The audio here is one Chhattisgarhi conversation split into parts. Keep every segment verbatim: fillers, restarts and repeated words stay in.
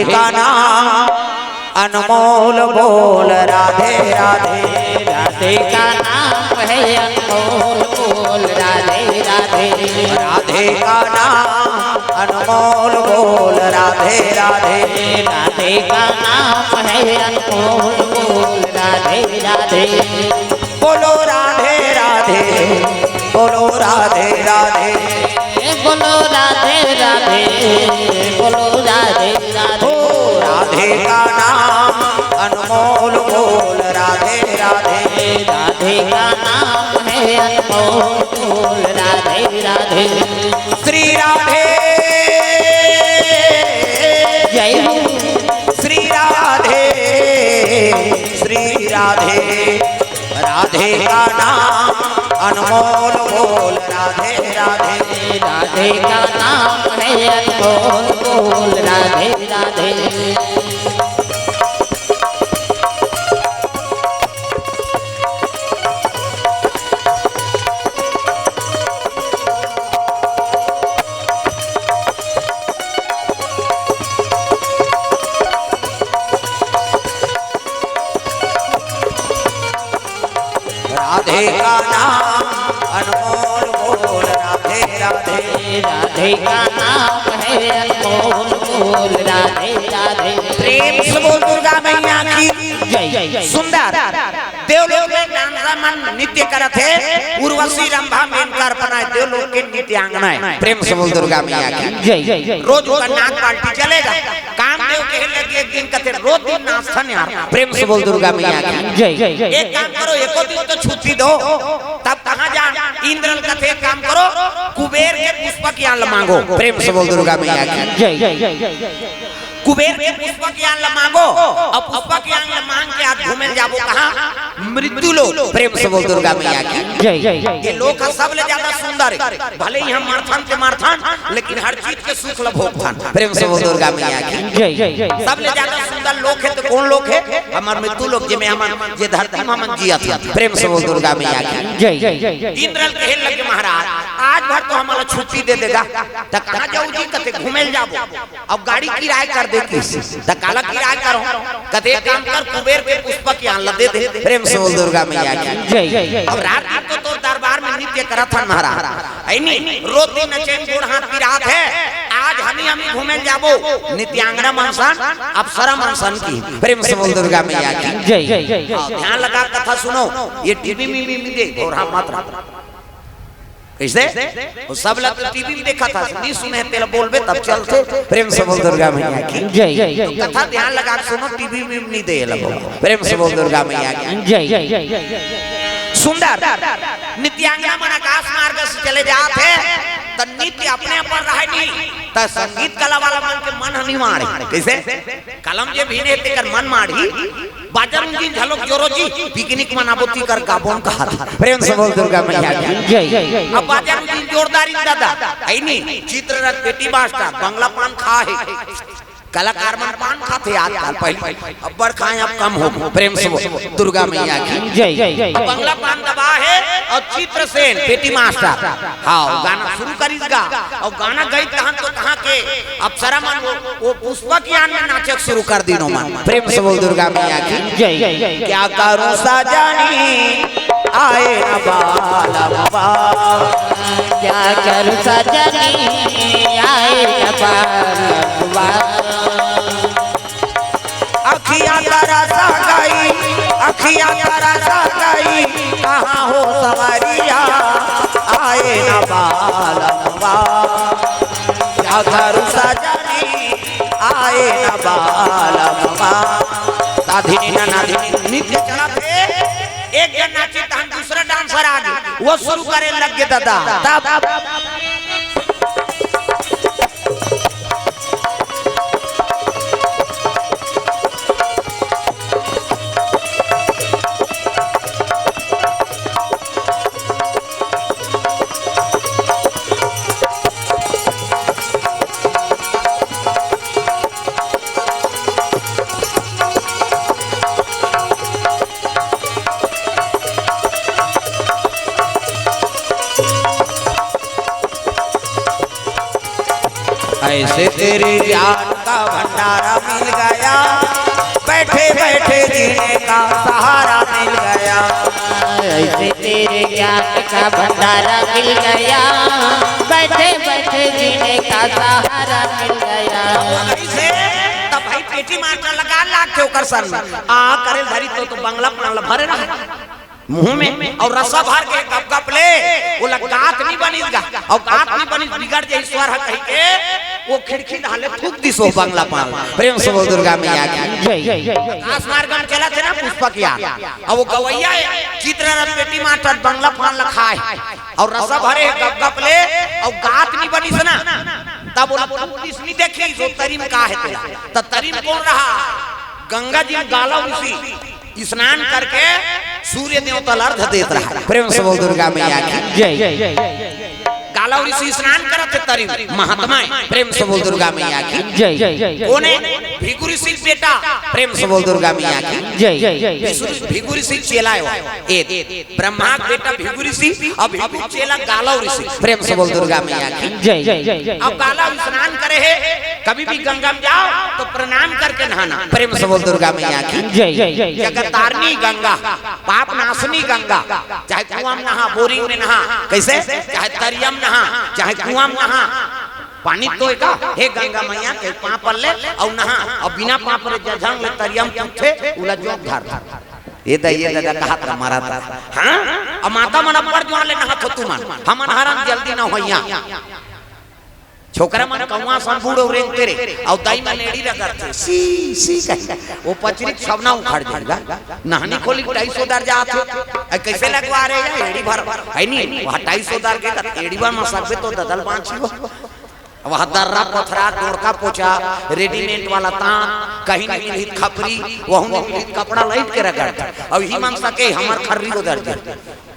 का नाम अनमोल बोल राधे राधे। राधे का नाम है अनमोल बोल राधे राधे। राधे का नाम अनमोल बोल राधे राधे। राधे का नाम है अनमोल बोल राधे राधे। बोलो राधे राधे, बोलो राधे राधे। बोलो राधे राधे, बोलो राधे राधे। ओ राधे का नाम अनमोल बोल राधे राधे। राधे का नाम है अनमोल बोल राधे राधे। श्री राधे, जय हो। श्री राधे, श्री राधे। राधे का नाम अनमोल बोल राधे राधे। राधे का नाम है अनमोल बोल राधे राधे। राधे का नाम अनमोल बोल राधे राधे। राधे का नाम है अनमोल बोल राधे राधे। प्रेम से बोल दुर्गा मैया की जय। सुंदर। देवलोक में डांसर मन नृत्य करत हे, उर्वशी रंभा मेनका अर्पणा हे, देवलोक के नृत्यांगना हे। प्रेम से बोल दुर्गा मैया की जय। रोज ओकर नाच पार्टी चलेगा। कामदेव कहे लगे एक दिन कथे, "रोज दिन नाचथन यार।" प्रेम से बोल दुर्गा मैया की जय। एक काम करो, एको दिन तो छुट्टी दो, तब कहाँ जा। इंद्र ल कथे, "एक काम करो, कुबेर के पुष्पक यान ल मांगो।" प्रेम से बोल दुर्गा मैया की जय। कुबेर के पुष्पक यान ल मांगो, अउ पुष्पक यान ल मांग के आज घूमे ल जाबो कहाँ? मृत्यु लोक। प्रेम से बोल दुर्गा मैया की जय। ये लोक ह सबले ज्यादा सुंदर हे। भले ही हम मरथन ते मरथन, लेकिन हर चीज के सुख ल भोगथन। प्रेम से बोल दुर्गा मैया की जय। सबले ज्यादा सुंदर लोक हे तो कौन लोक हे? हमर मृत्यु लोक, जेमे हमन, जे धरती में हमन जियत हन। प्रेम से बोल दुर्गा मैया की जय। इंद्र ल कहे लगे, "महाराज, आज भर तो हमला छुट्टी दे देगा, त कहाँ जाऊ जी?" कथे, "घूमे ल जाबो।" अब गाड़ी किराए कर दे किस, त काला किराए करो? कथे, "एक काम कर, कुबेर के पुष्पक यान ल दे दे।" प्रेम से बोल दुर्गा मैया की जय। अब रात दिन तो तोर दरबार में नृत्य करत हन महाराज, है नी? रोज दिन नचेन गोड़ हाथ पिरात हे, आज हमी हमी घूमे ल जाबो। नृत्यांगना मन सन, अप्सरा मन सन की। प्रेम से बोल दुर्गा मैया की जय। हाँ, ध्यान लगा कथा सुनो, ये टीवी में भी, भी दे, घोड़ा मत रहा। कैसे? वो सब ला तो टीवी में देखा था, नहीं सुने तेला बोलबे तब चलते। प्रेम से बोल दुर्गा मैया की जय। तो कथा ध्यान लगा के सुनो, टीवी में नहीं दे लगो। प्रेम से बोल दुर्गा मैया की जय। सुंदर। नृत्यांगना मन आकाश मार्ग से चले जात हे, त नृत्य अपने अपन रहे नहीं, त संगीत कला वाला मन के मन ह नहीं मारे। कैसे? कलम जे भीने तेकर मन माढ़ी, बाजा रुंझिन घलोक जोरो जी, पिकनिक मनाबो तेकर गाबोन कहात। प्रेम से बोल दुर्गा मैया की जय। अब बाजा रुंझिन जोरदार ही दादा, है नी? चित्ररथ, पेटी मास्टर, बंगला पान खा हे, कलाकार मन पान खाथे आजकल, पहले अब्बड़ खाए, अब कम हो गे। प्रेम से बोल दुर्गा मैया की जय। बंगला पान दबा हे अउ चित्रसेन पेटी मास्टर, हाँ, गाना शुरू करिस गा। अउ गाना गई तहन तो कहाँ के अप्सरा मन वो, वो पुष्पक यान में नाचक शुरू कर दिनो मन। प्रेम से बोल दुर्गा मैया की जय। क्या करूं सजनी आए न बालमवा। क्या करूं सजनी आए न बालमवा। अखियां तरस गई, अखियां तरस गई, कहाँ हो संवरिया, आए न बालमवा। क्या करूं सजनी, आए न बालमवा। ताधिन नाधिन नृत्य चलत हे, एक जन नाची तहन दूसरा डांसर आ गे, वो शुरू करे लग गे दादा। तब ऐसे तेरी याद का भंडारा मिल गया, बैठे बैठे जीने का सहारा मिल गया। ऐसे तेरे ज्ञान का भंडारा मिल गया, बैठे बैठे जीने का सहारा मिल गया। ऐसे तब भाई पेटी मास्टर लगा लाग के ओकर सन में आ करे धरी तो, तो बंगला पान ल भरे रहे मुंह में अउ रसा भर के गप गप ले, ओला गात नहीं बनिस गा, अउ गात नहीं बनिस, बिगड़ जाही स्वर ह कहि के वो खिड़की डाले थूक दिस वो बंगला पान। प्रेम से बोल दुर्गा मैया की। जय। आकाश मार्ग में चला थे ना पुष्पक यार, अब वो गवैया हे, चित्ररथ पेटी मास्टर बंगला पान ल खाए अउ रसा भरे हे गप गप ले, अउ गात नहीं बनिस ना, तब ओला थूक दिस, नहीं देखिस वो तरी में का हे तेला। त तरी में कोन रहा? गंगा जी में गालव ऋषि स्नान करके सूर्य देवता ला अर्घ देत रहा। प्रेम से बोल दुर्गा मैया की। जय। गालव ऋषि स्नान करत हे तरी में, महात्मा हे। प्रेम से बोल दुर्गा मैया की। जय। कोन हे? भृगु ऋषि के बेटा। प्रेम से बोल दुर्गा मैया की। जय। विष्णु, भृगु ऋषि के चेला हे वो। ए, ब्रह्मा के बेटा भृगु ऋषि अउ भृगु के चेला गालव ऋषि। प्रेम से बोल दुर्गा मैया की। जय। अब गालव स्नान करे हे, कभी भी गंगा में जाओ तो प्रणाम करके नहाना। प्रेम से बोल दुर्गा मैया की। जय। जगतारिणी गंगा, पाप नाशनी गंगा, चाहे कुआं में नहा, बोरिंग में नहा, कैसे, चाहे तरिया में नहा, चाहे कुआं में नहा, पानी तो एका, हे गंगा मैया के पांव पल्ले अउ नहा, अउ बिना पांव पल्ले जझंग ले तरिया में कूदथे, उला जोंक धर। ए दा, ए ददा कहत रहा, मारत रहा। हाँ? अब माता मन अब्बड़ जुआर ले नहात हो तुमन। हमन हरन जल्दी नहवइया। छोकरा मन कउवा सन बूड़ अउ रेंगते रे, अउ दाई मन एड़ी रगड़थे, सी, सी कही। वो पचरी छवना उखड़ जाही गा। नहनी खोली ढाई सौ दर जात हे। अ, कैसे लगवा रहे हैं? एड़ी भर, है नी? वहाँ ढाई सौ दर के त एड़ी भर म सकबे तो ददल बांची हो। वहाँ दर्रा, पथरा, डोरका, पोचा, रेडीमेड वाला तांत, कहीं नहीं मिलही खपरी, वहू नहीं मिलही कपड़ा, लाइट के रगड़। अउ ही मन सके हमर खर्री उदर जाय।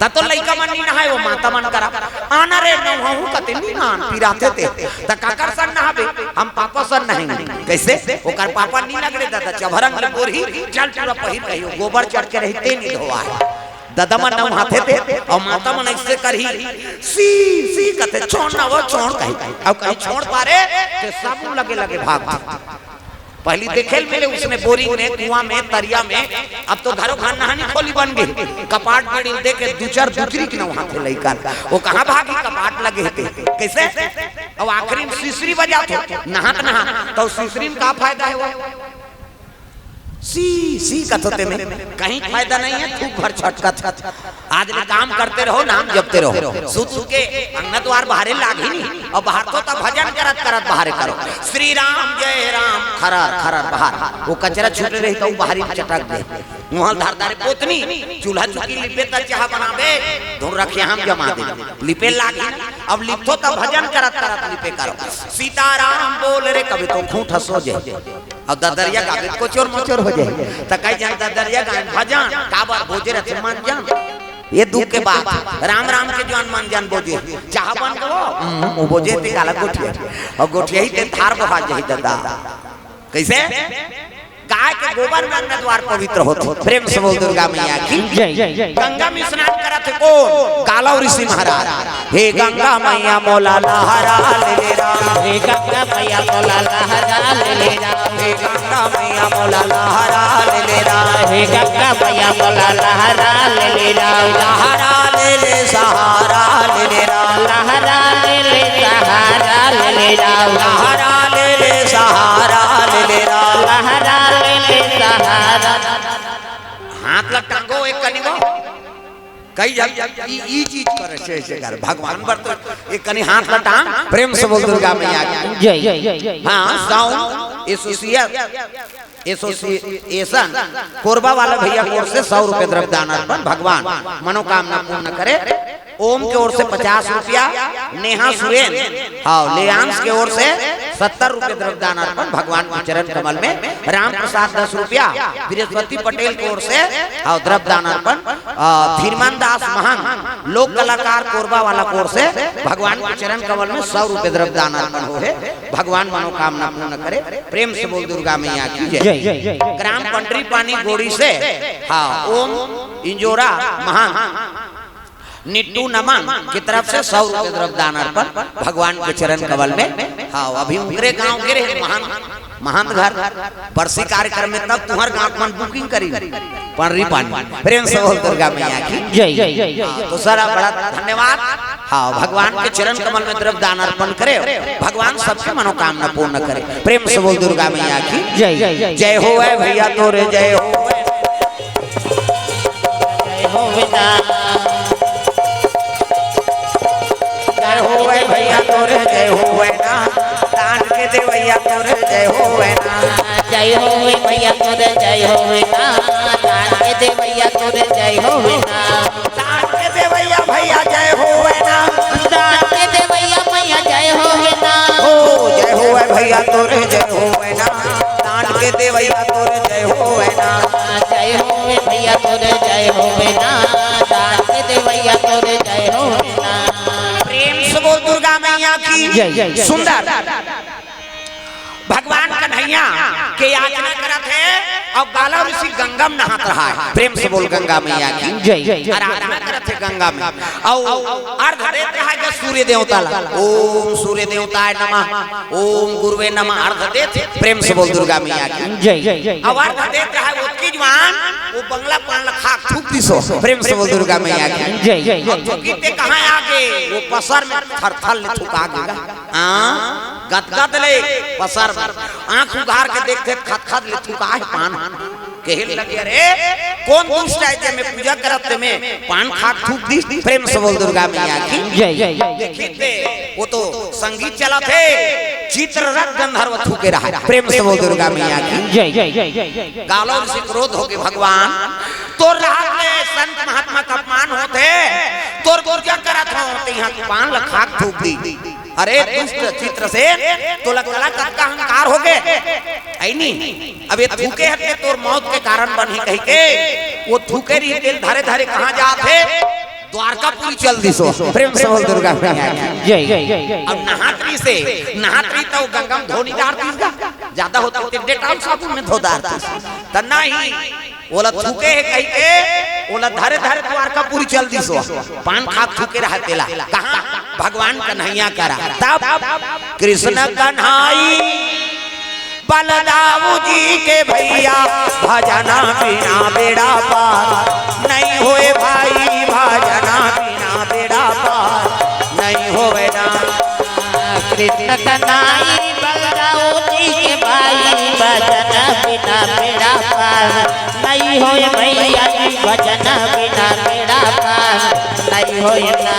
त तो लइका मन नी नहाय, वो माता मन करा। आना रे नहाहूं कथे नी नहान, पिराथे ते। त काकर सन नहाबे? हम पापा सन नहाएंगे। कैसे? ओकर पापा नी लगड़े ददा, चभरंग ले बोरही, चल टूरा पहिर कहियो, गोबर चढ़ के रही ते नी धोवाय। ददा मन नहाथे ते, अउ माता मन ऐसे करही, सी, सी कथे, छोड़ ना वो, छोड़ कही। अउ कहीं छोड़ पारे, ते सब लगे लगे भाग। पहली देखे ल मिले उसने बोरिंग में, कुआं में, तरिया में, अब तो घरों घर नहानी खोली बन गई। कपाट बेड़ी ल देके दू चार दूसरी के नहाथे लइका। वो कहाँ भागी? कपाट लगे हे ते। कैसे? अब आखिरी में सीसरी बजात हो, नहात नहात, तो सीसरी में का फायदा हे वो? सी, सी कथो ते में, कहीं फायदा नहीं है, थूक भर छटकत। आज ले काम करते रहो, नाम जपते रहो। सुत सुत के अंगना द्वार बाहरे लाग ही नहीं, अउ बाहर तो तब भजन करत करत बाहरे करो। श्री राम जय राम, खरर खरर बाहर। वो कचरा छूटे रही तो बाहरी चटक दे। मुहल धार धारे पोतनी, चूल्हा चुकी लिपे त चाह बनाबे, धुन रखे हम जमा दे। लिपे लाग ही नहीं, अब लिपथो तब भजन करत करत लिपे करो। सीताराम बोल रे, कभी तो खूंट हंसो जे। अउ ददरिया गाबे त कोचोर मोचोर हो जाय। त कई झन ददरिया गाय भजन, काबर बोजे रथे मन जान। ये दुख के बात, राम राम के जुआर मन जान बोजे। चाह बन गो, हम्म, वो बोजे ते काला गोठिया। अउ गोठिया ही ते थार बोहा जाही ददा। कैसे? गाय के गोबर में अंगना द्वार पवित्र होथे। प्रेम से बोल दुर्गा मैया की। जय। गंगा में स्नान करत हे कोन? गालव ऋषि महाराज। हे गंगा मैया मोला लहरा ले ले राम। हे गंगा मैया मोला लहरा ले ले राम। हे गंगा मैया मोला लहरा ले ले राम। हे गंगा मैया मोला लहरा ले ले राम। लहरा ले ले सहारा ले ले राम। लहरा ले ले सहारा ले ले राम। लहरा ले ले सहारा ले ले राम। लहरा ले ले सहारा। हाथ ला टांगो एक कनी वो। कई जब ई, ई चीज कर, ऐसे, ऐसे कर। भगवान बर तो एक कनी हाथ ला टांग, प्रेम से बोल दुर्गा मैया की। जय। हाँ, साउंड एसोसिएशन, एसोसिएशन कोरबा वाला भैया की ओर से सौ रुपए द्रव्य दान अर्पण, भगवान मनोकामना पूर्ण करे। ओम के ओर से पचास रुपया, नेहा सुरेन, हाँ, लेयांश के ओर से सत्तर रुपए द्रव्य दान अर्पण भगवान के चरण कमल में, राम प्रसाद दस रुपया, बृहस्पति पटेल के ओर से, हाँ, द्रव्य दान अर्पण, आ, धीरमान दास महंत, लोक कलाकार कोरबा वाला के ओर से भगवान के चरण कमल में सौ रुपए द्रव्य दान अर्पण हो हे। भगवान मनोकामना पूर्ण करे। प्रेम से बोल दुर्गा मैया की जय। जय। ग्राम पंडरी पानी गोड़ी से, हाँ, ओम इंजोरा महंत निट्टू नमन की तरफ से सौ रुपए द्रव्य दान अर्पण भगवान के चरण कमल में। हाँ, अभी उनकरे गांव के रहे महान महंत घर बरसी कार्यक्रम में तब तुंहर गांव मन booking करी पंडरी पानी। प्रेम से बोल दुर्गा मैया की जय। हाँ, तो सर, बड़ा धन्यवाद। हाँ, भगवान के चरण कमल में द्रव्य दान अर्पण करे, भगवान सबके मनोकामना पूर्ण करे। प्रेम से बोल दुर्गा मैया की जय। जय हो भैया तोरे, जय हो। जय हो बेटा। जय होवे भैया तोरे, जय होवे ना। दान के देवैया तोरे, जय होवे ना। जय होवे भैया तोरे, जय होवे ना। दान के देवैया तोरे, जय होवे ना। दान के देवैया भैया, जय होवे ना। दान के देवैया भैया, जय होवे ना। ओ, जय होवे भैया तोरे, जय होवे ना। दान के देवैया तोरे, जय होवे ना। जय होवे भैया तोरे, जय होवे ना। दान के देवैया तोरे, जय होवे ना। प्रेम से बोल दुर्गा मैया की जय। सुंदर। भगवान कन्हैया के याचना करत हे अउ गालव ऋषि गंगा में नहात रहा हे। प्रेम से बोल गंगा मैया की जय। आराधना करत हे गंगा में अउ अर्घ देत रहा हे सूर्य देवता ला। ओम सूर्य देवताय नमः, ओम गुरुवे नमः। अर्घ देत हे, प्रेम से बोल दुर्गा मैया की जय। अउ अर्घ देत रहा हे, ओतकी जुवार ओ बंगला पान ला खाके थूक दिस ओ। प्रेम से बोल दुर्गा मैया की जय। अउ थूकिस ते कहाँ आगे? ओ पसर में थरथर ले थूका गे गा। हाँ, गदगद ले पसर में। आँख उघार के देखथे, खदखद ले थूका हे पान। कहे लगे, "अरे, कोन दुष्ट हे, जे मैं पूजा करत ते मैं पान खाके थूक दिस?" प्रेम से बोल दुर्गा मैया की जय। देखिस ते, ओ तो संगीत चलत हे, चित्ररथ गंधर्व थूके रहा हे। प्रेम से बोल दुर्गा मैया की जय। गालव ऋषि क्रोध होगे, "भगवान, तोर रहत ले संत महात्मा का अपमान होत हे, तोर पूजा करत हों, ते इहाँ पान ला खाके थूक दिस।" अरे दुष्ट चित्रसेन, तोला कला कतका अहंकार होगे। अइनी, अब ए थूके हस ते तोर मौत के कारण बनही कहिके, ओ थूके रहिस तेला धरे धरे कहाँ जात हे? द्वारकापुरी चल दिस ओ। प्रेम से बोल दुर्गा मैया की जय। अब नहात रहिस हे, नहात रहिस त ओ गंगा में धो नइ डारतिस गा, जादा होतिस ते डेटॉल साबुन में धो डारतिस। त नहीं, ओला थूके हे कहिके, ओला धरे धरे द्वारकापुरी चल दिस ओ। पान खाके थूके रहा हे तेला। कहाँ? भगवान कन्हैया करा। तब कृष्ण कन्हई बलदाऊ जी के भैया, भजना बिना बेड़ा पार नहीं होय भाई, भजना बिना बेड़ा पार नहीं होय ना। कृष्ण कन्हई बलदाऊ जी के भाई, भजना बिना बेड़ा पार नहीं होय भैया जी, भजना बिना बेड़ा पार नहीं होय ना।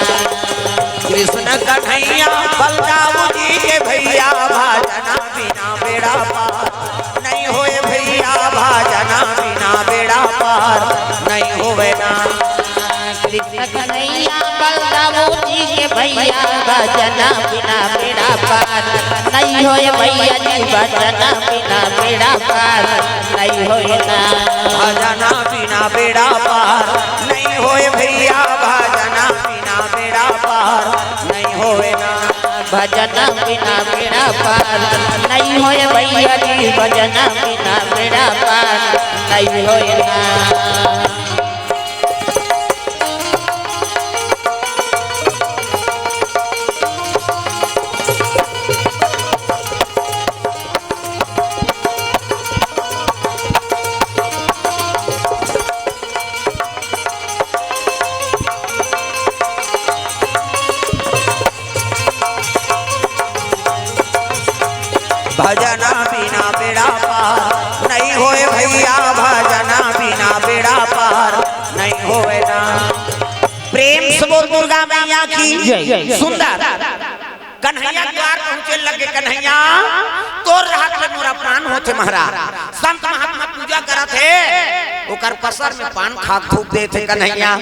कृष्ण कन्हैया बलदाऊ जी के भैया, भजना बिना बेड़ा पार नहीं होय भैया, भजना बिना बेड़ा पार नहीं होय ना। कृष्ण कन्हैया बलदाऊ जी के भैया, भजना बिना बेड़ा पार नहीं होय भैया जी, भजना बिना बेड़ा पार नहीं होय ना। भजना बिना बेड़ा पार नहीं होय भैया, भजना बिना बेड़ा पार नहीं होय ना। भजना बिना बेड़ा पार नहीं होय भैया जी, भजना बिना बेड़ा पार नहीं होय ना। भजना बिना बेड़ा पार नहीं होय भैया, भजना बिना बेड़ा पार नहीं होय ना। प्रेम से बोल दुर्गा मैया की जय। सुंदर। कन्हैया द्वार पहुंचे लगे, कन्हैया तोर रहत ले मोर अपमान होथे महाराज। संत महात्मा पूजा करत हे, ओकर पसर में पान खाके थूक देथे कन्हैया।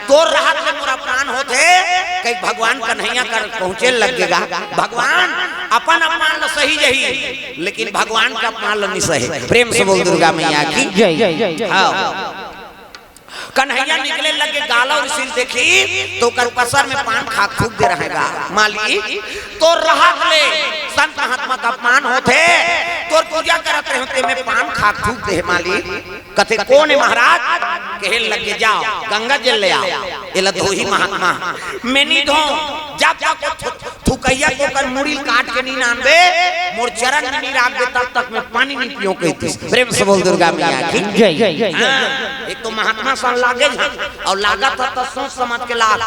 तोर रहत ले मोर अपमान होथे, कहि भगवान कन्हैया कर पहुंचे लगे गा। भगवान अपन अपमान ल सहि जही, लेकिन भगवान के अपमान ल नइ सहे। प्रेम से बोल दुर्गा मैया की जय। हाँ। कन्हैया निकले लगे, गालव ऋषि ल देखिस त ओकर पसर में पान खाके थूक दे रहा हे गा। मालिक, तोर रहत ले संत महात्मा का अपमान होथे, तोर पूजा करत रहेंव ते में पान खाके थूक दे हे मालिक। कथे, "कोन हे महाराज?" कहे लगे, "जाव, गंगा जल ले आव, एला धोही महात्मा।" मैं नी धोंव, जब तक वो थु-, थुकइया के ओकर मुड़ी ल काट के नी नानबे, मोर चरण में नी राखबे, तब तक मैं पानी नी पींव कहितिस। प्रेम से बोल दुर्गा मैया की। जय। हाँ, एक तो महात्मा सन लागे झन, अउ लागत हे त सोच समझ के लाग,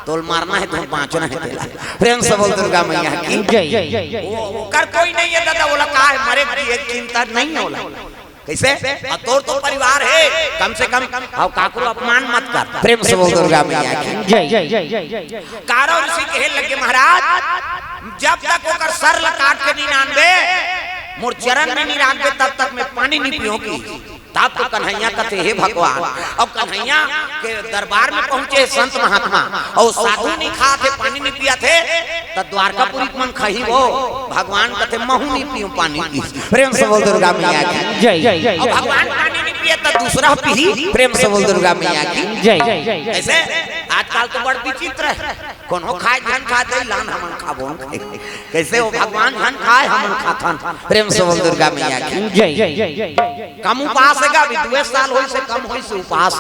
तोल मारना हे, तोल बाँचना हे तेला। प्रेम से बोल दुर्गा मैया की। जय। वो, ओकर कोई नहीं हे दादा, ओला का हे, मरे की एक चिंता नहीं हे ओला। कइसे? अउ तोर तो परिवार हे, कम से कम, अउ काकरो अपमान मत कर। प्रेम से बोल दुर्गा मैया की। जय। कारो ऋषि कहे लगे, "महाराज, जब तक ओकर सर ल काट के नी नानबे, मोर चरण में नी राखबे, तब तक मैं पानी नी पींव कहिस।" तब तो कन्हैया कथे, "हे भगवान।" अउ कन्हैया के दरबार में पहुंचे संत महात्मा, अउ साधु नी खात हे, पानी नी पियत हे, त द्वारकापुरी मन खाही वो। भगवान कथे, "महूं नी पींव पानी।" प्रेम से बोल दुर्गा मैया की। जय। अउ भगवान पानी नी पिए त दूसरा पीही। प्रेम से बोल दुर्गा मैया की। जय। ऐसे आजकल तो बड़ विचित्र हे, कोनो खाय झन खाय, दई लान हमन खाबो। कइसे वो भगवान झन खाय, हमन खाथन। प्रेम से बोल दुर्गा मैया की। जय। कम उपास हे गा, अभी दुए साल होइस हे, कम होइस हे उपास।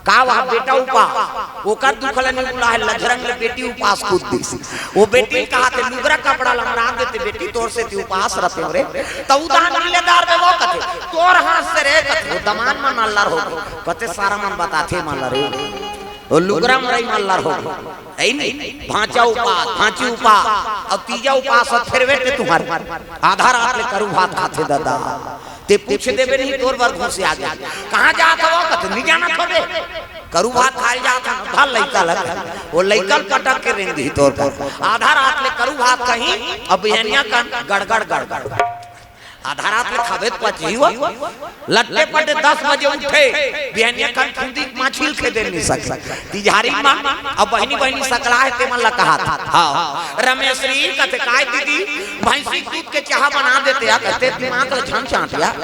का वह बेटा उपास, ओकर दुख ल नी भुलाय, लझरंग ले बेटी उपास कूद दिस। वो बेटी ल कहाथे, "लुगरा कपड़ा ल हमर दे दे बेटी, तोर सेती उपास रथंव रे।" त उदाहरण ले दार दे, वो कथे, "तोर हाथ से रे," कथे, वो दमांद मन अल्लर हो गे। कथे, "सारा मन बताथे मन ल रे।" वो लुगरा मरई मन अल्लर हो गे। हे नी? भांचा उपास, भांची उपास, अउ तीजा उपास ह फेर बेटे तुंहर। आधा रात ले करू भात खाथे दादा। ते पूछ देबे नहीं, तोर बर घुस आ जाय। "कहाँ जात हव?" कथे, "नी जानत हवे। करू भात खाय जात हन।" भल लइका लग, वो लइका ल पटक के रेंग दिही तोर कर। आधा रात ले करू भात खाही, अउ बिहनिया कन गड़गड़ गड़गड़। आधा रात ले खाबे त पचही वो। लट्टे पट्टे दस बजे उठे, बिहनिया कन फुंदी माछी ल खेदे नी सके। तिजहारी मन, अउ बहिनी बहिनी सकला हे, ते मन ल कहाथे। हाँ, रमेश्री कथे, "काय दीदी, भैंसी दूध के चाहा बना देते या?" कथे, "दिमाग ल झन चांट या।"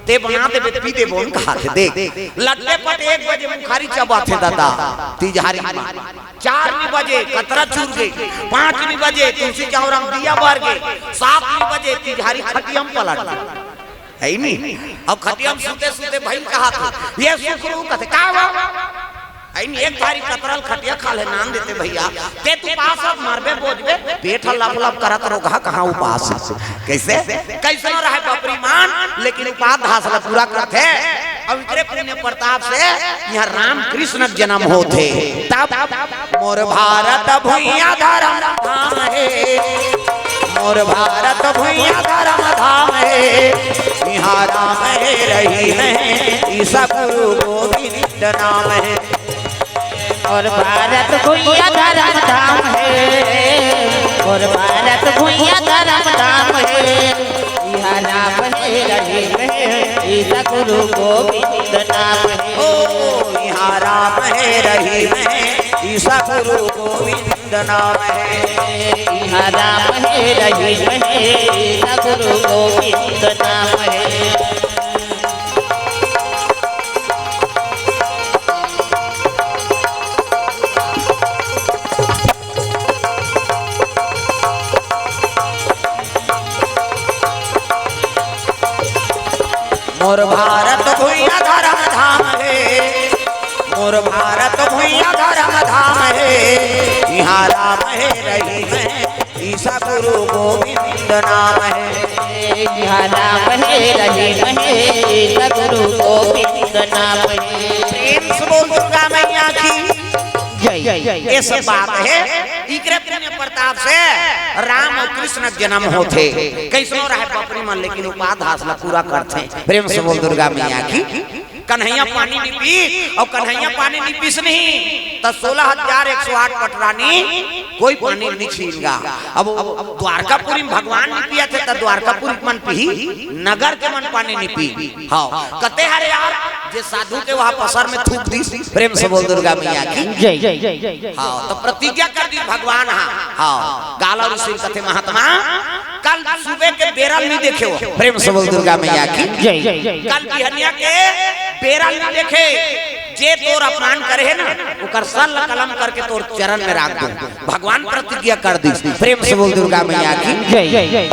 ते बना देबे, पी देबो, कहाथे। देख, लट्टे पट एक बजे मुखारी चबाथे दादा, तिजहारी मा। चार नी बजे कतरा चूर गे, पाँच नी बजे तुलसी चौरा म दिया बर गे, सात नी बजे तिजहारी खटिया म पलट गे। हे नी? अउ खटिया म सुते सुते भई ल कहाथे, "ये सुकरू," कथे, "का हुआ?" अइन एक थारी कतरल खटिया खा ले नान देते भइया, ते त उपास हस, मरबे बोजबे, पेट ह लप लप करत रोगहा कहाँ उपास हे। कइसे? कइसनो रहय बपरी मन, लेकिन उपास धास ल पूरा करथे। अउ इकरे पुण्य प्रताप से इहाँ राम कृष्ण के जनम होथे। तब मोर भारत भुइयाँ धरम धाम हे, मोर भारत भुइयाँ धरम धाम हे, इहाँ राम हे रहिमे, ईसा गुरु गोविंद नाम हे। मोर भारत भुइयाँ धरम धाम हे, मोर भारत भुइयाँ धरम धाम हे। इहाँ राम हे रहिमे, ईसा गुरु गोविंद नाम हे। ओ, इहाँ राम हे रहिमे, ईसा गुरु गोविंद नाम हे। इहाँ राम हे रहिमे, ईसा गुरु गोविंद नाम हे। मोर भारत भुइयाँ धरम धाम हे, मोर भारत भुइयाँ धरम धाम हे, इहाँ राम हे रहिमे, ईसा गुरु गोविंद नाम हे। इहाँ राम हे रहिमे, ईसा गुरु गोविंद नाम हे। प्रेम से बोल दुर्गा मैया की जय। ये सब बात हे, इकरे पुण्य प्रताप से राम अउ कृष्ण के जनम होथे। कइसनो रहय बपरी मन, लेकिन उपास धास ल पूरा करथे। प्रेम से बोल दुर्गा मैया की। कन्हैया पानी नी पीस, अउ कन्हैया पानी नी पीस नहीं, त सोलह हजार एक सौ आठ पटरानी कोई पानी नी छीन गा। अब, अब द्वारकापुरी म भगवान नी पियत हे, त द्वारकापुरी के मन पीही, नगर के मन पानी नी पी। हाँ, कथे हरे यार, जे साधु के वहाँ पसर में थूक दिस। प्रेम से बोल दुर्गा मैया की जय। हाँ, त प्रतिज्ञा कर दिस भगवान। हाँ, हाँ, गाला ऋषि कथे महात्मा, कल सुबह के बेरा ल नी देखे हो। प्रेम से बोल दुर्गा मैया की जय। कल बिहनिया के बेरा ल नी देखे, जे तोर अपमान करे हे ना, ओकर सर ल कलम करके तोर चरण में राख दूँ। भगवान प्रतिज्ञा कर दिस। प्रेम से बोल दुर्गा मैया की जय।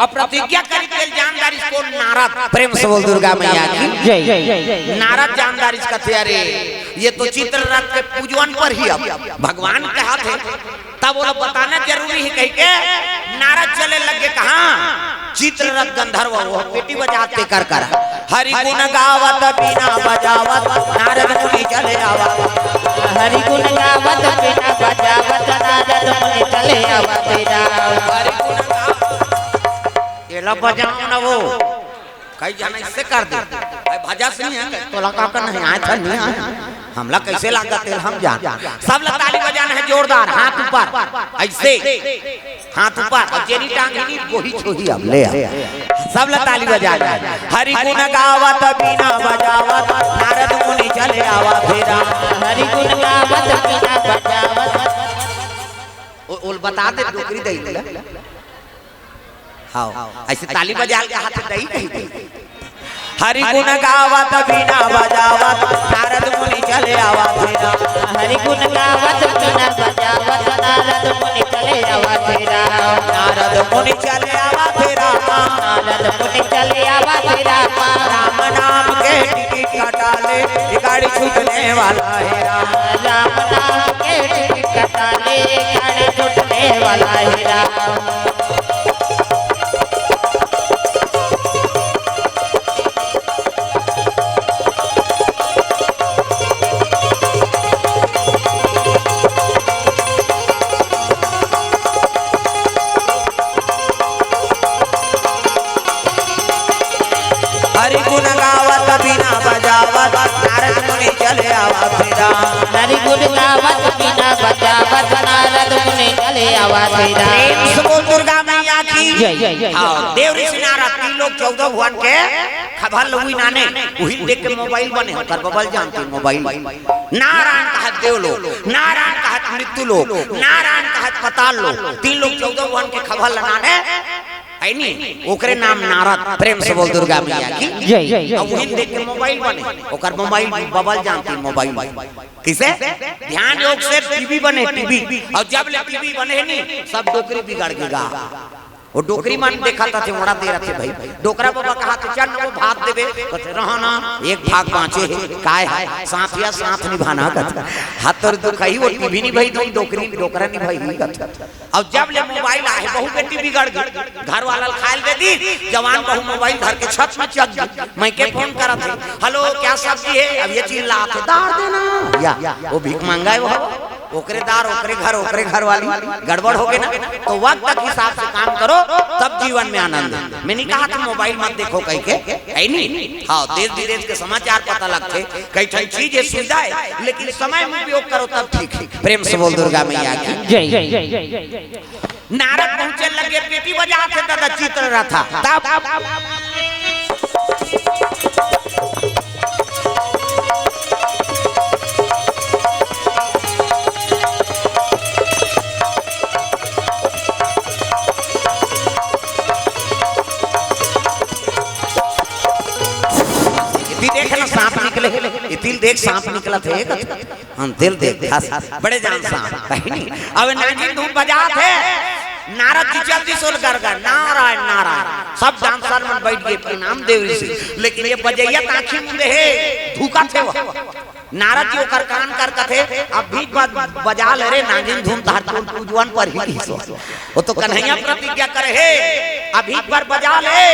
अब प्रतिज्ञा करिस तेला जान इसको नारद, प्रेम से बोल दुर्गा मैया की। जय। नारद जानदार इसका थे, अरे, ये तो चित्ररथ के पूजवन पर ही अब भगवान कहा थे, तब वो लोग बताना जरूरी है कह के नारद चले लगे कहाँ? चित्ररथ गंधर्व वो पेटी बजाते कर कर। हरि गुण गावत बीना बजावत नारद मुनि चले आवा। हरि गुण गावत बीना बजावत नारद मुनि चले आवा तेरा। हरि गुण गावत, ये ला बजाओ ना वो। कई जन इससे कर दे। भाई भजा से नहीं है, तोला का कर नहीं आए था, नहीं आए। हमला कैसे लागत तेल हम जान। सब ला ताली बजाना है जोरदार, हाथ ऊपर। ऐसे। हाथ ऊपर। और जेनी टांग ही नहीं, वही छोही अब ले आ। सब ला ताली बजाना है। हरि गुण गावत बीना बजावत, नारद मुनि चले आवा फेरा। हरि गुण गावत बीना बजावत। ओ, ओल बता दे, डोकरी दे दे। हाँ, ऐसे ताली बजा के हाथ दई कही दे। हरि गुण गावत बीना बजावत नारद मुनि चले आवा फेरा। हरि गुण गावत बीना बजावत नारद मुनि चले आवा फेरा। नारद मुनि चले आवा फेरा। नारद मुनि चले आवा फेरा। राम नाम के टिकट कटा ले, ये गाड़ी छूटने वाला है राम। राम नाम के टिकट कटा ले, ये गाड़ी छूटने वाला है राम। हरि गुण गावत बीना बजावत नारद मुनि चले आवा फेरा। हरि गुण गावत बीना बजावत नारद मुनि चले आवा फेरा। प्रेम से बोल दुर्गा मैया की। जय, जय, जय, जय। हाँ, देव ऋषि नारद तीन लोग चौदह भुवन के खबर लुई नाने, उही देख के मोबाइल बने, ओकर बबल जानती मोबाइल। नारायण कहत देव लोग, नारायण कहत मृत्यु लोग, नारायण कहत पाताल लोग, तीन लोग चौदह भुवन के खबर लनाने, है नी? ओकरे नाम नारद। प्रेम से बोल दुर्गा मैया की। जय। अब उही देख के मोबाइल बने, ओकर मोबाइल बबल जानती मोबाइल। किसे? ध्यान योग से टीवी बने, टीवी। और जब ले टीवी बने है नी, सब डोकरी बिगड़ गे गा। वो डोकरी मन देखत थे, ओड़ा दे रथे भाई। डोकरा बाबा कहा थे, "चल ना वो भात देबे।" कहते, "रहा ना, एक भाग बाँचे है।" "काय है?" "साथ या साथ निभाना।" कहते, "हाथ तोर दुख ही वो टीवी निभाई, दो डोकरी, डोकरा निभाई नहीं।" कहते, अब जब ले मोबाइल आहे, बहू बेटी बिगड़ गे, घर वाला खाए दे दी, जवान बहू मोबाइल धर के छत में चढ़ गे। मैं के फोन करत हे, "हेलो, क्या सब्जी है?" अब ये चिल्लात हे, "दार देना।" या, वो भीख मांगा है वो। ओकरे दार, ओकरे घर, ओकरे घर वाली, गड़बड़ हो गे ना। तो वक्त के हिसाब से काम करो, तब जीवन में आनंद है। मैं नहीं कहा तुम मोबाइल मत देखो कह के, है नहीं? हाँ, देश विदेश के समाचार पता लगथे, कई ठन चीज है, सुविधा है, लेकिन समय में उपयोग करो तब ठीक है। प्रेम से बोल दुर्गा मैया की। जय, जय, जय, जय, जय। नारद पहुंचे लगे, पेटी बजात हे दादा चित्ररथ। तब इति देख ना सांप निकले, इति देख सांप निकलत हे। हम दिल देख, बड़े जान सांप, है नी? अब नागिन धूप बजात हे, नारद जी जल्दी सोल कर गए, "नारायण, नारायण।" सब डांसर मन बैठ गे, "प्रणाम देव ऋषि।" लेकिन ये बजैया त आँखी मुंदे हे, धुकत हे वो। नारद जी ओकर कान कर कथे, "अभी बज-, बजा ले रे नागिन धूम, तहर तो पूजवन पर ही रहिसो।" वो तो कन्हैया प्रतिज्ञा करे हे, "अभी पर बजा ले,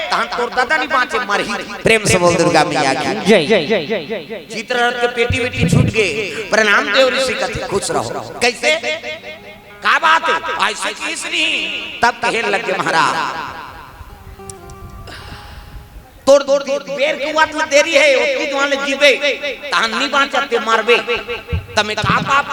तहन तोर ददा नहीं बाँचे, मरही।" प्रेम से बोल दुर्गा मैया की। जय। चित्ररथ के पेटी वेटी छूट गे, प्रणाम देव ऋषि कथे, "खुश रहो।" कैसे? का बात है? ऐसे किस नहीं? तब कहे लगे महाराज, "तोर, तोर, तोर बेर के बात में देरी है, ओतकी दुआन ले जीबे, तहन नहीं बाँचते, मरबे। तमे का पाप